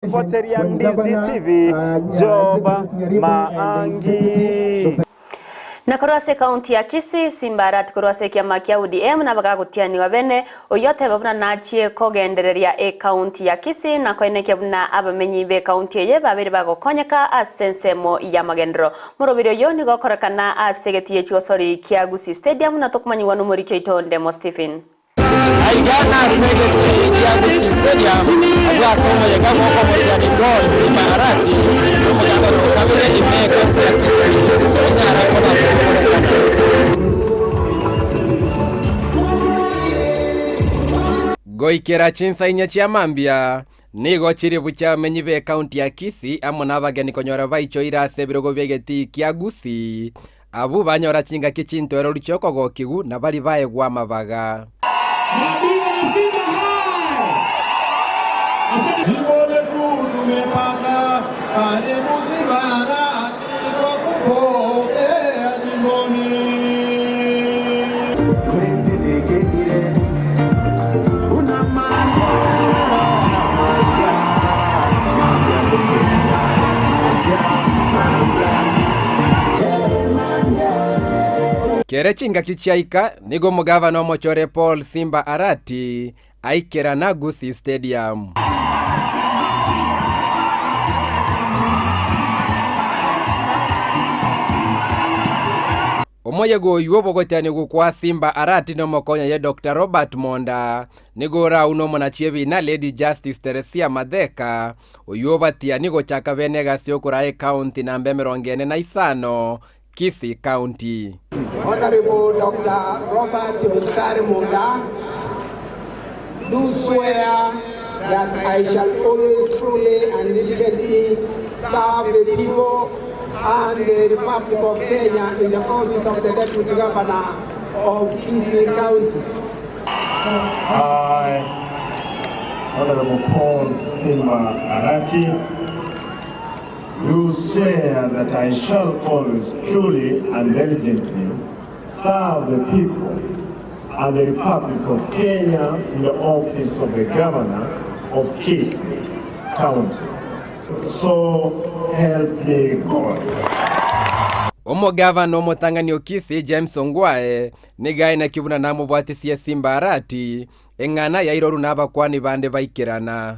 Ripoteria Ndizi TV, Job Maangi. Na korwa ase ekaunti ya Kisii, Simba Arati korwa ase ekiama kia ODM nabagagotianiwa bene, oyio oteba buna nachie kogendereria ekaunti ya Kisii na koenekia buna abamenyi b'ekaunti eye babeire bagokonyeka ase ensemo y'amagenderero. Moroberi oyio nigo okorekana ase egetii echigosori kia Gusii Stadium na tokomanyigwa nomoriki oito Ndemo Stephen. Aiga nase egetii gia Gusii Stadium, abwo ase omoyega bw'okomochia Nicole Simba Arati nomogabana o kabere ime ekaunti ya Kisii onyara koba kogokorekana. Goikera chinsa inye chia mambia, nigo chiribu chi'abamenyi b'ekaunti ya Kisii amo nabageni konyora baichoire ase ebirogo bi'egetii kia Gusii, Abwo banyora chingaki chintoereru chi'okogokigwa na baria baegwa amabaga. Kere chingaki chiaika, nigo omogavana omochore Paul Simba Arati aikerana Gusii Stadium. Omoyega oywo bw'ogotianigwa kwa Simba Arati nomokonya ye Doctor Robert Monda, nigo oraunwe omonachi ebina Lady Justice Teresia Matheka, oywo obatiani gochaka bene egasi yokoraa ecounty namba 45, Kisii County. Honourable Doctor Robert Musare Monda, do swear that I shall always truly and diligently serve the people and the Republic of Kenya in the office of the Deputy Governor of Kisii County. I, Honorable Paul Simba Arati, do swear that I shall always truly and diligently serve the people and the Republic of Kenya in the office of the Governor of Kisii County. So help me God. Omogavana omotang'ani o Kisii James Ongwae nigo aeneki buna namobwatisie Simba Arati eng'ana yairoru nabakwani bande baikerana.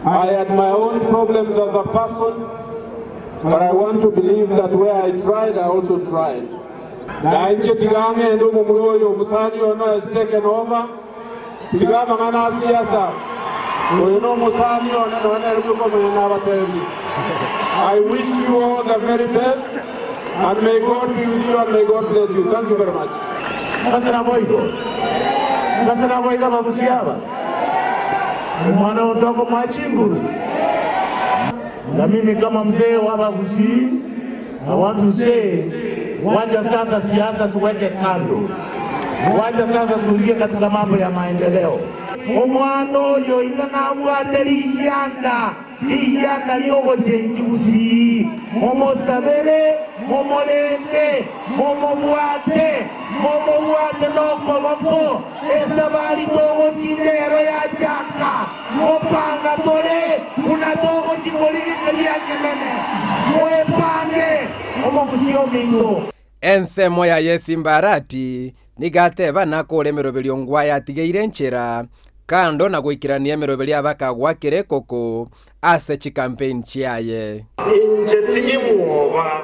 I had my own problems as a person, but I want to believe that where I tried, I also tried. Na inche tiga ng'ende omomura oyo omosani ono has taken over, tiga amang'ana a siasa, oyo na omosani one nonya nere bweka omonyene nabatebi. I wish you all the very best and may God be with you and may God bless you. Thank you very much. Ase naboigo, ase naboigo ababusia aba. Omwana onde okomoa chinguru. Na mimi kama mzee wa Abagusii, I want to say, wacha sasa siasa tuweke kando, wacha sasa tuingie katika mambo ya maendeleo. Omwana oyo iga nabwate rigianda, rigianda ri'ogochenchia Gusii, momosabere, momorende, momobwate, momobwate nokoboko. Esabari togochia nero yachaka, ngopanga tore buna togochia korigereria ekenene. Mwepange, omogusia ominto. Ensemo yaye Simbarati nigo ateba nakore emeroberio ngwaye atigeire enchera, kando na goikerania emeroberio abakagwa kera ekoko ase chicampaign chiaye. Inche timwoba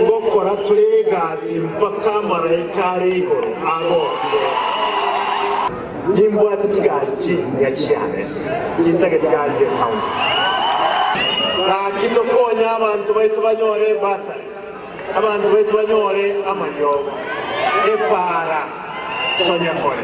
ngokora tore egasi mpaka amaraika are igoro agokire. Nimbwate chigari chinyia chiane, tintageti gari y'ecounty. Gaki tokonye abanto baito banyore ebasari, abanto baito banyore amariogo, epaara tonyekore.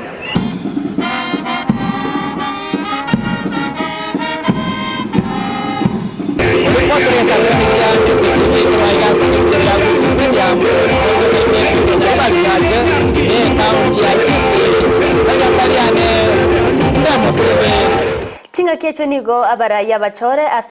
Chingaki echio nigo abarai abachore ase.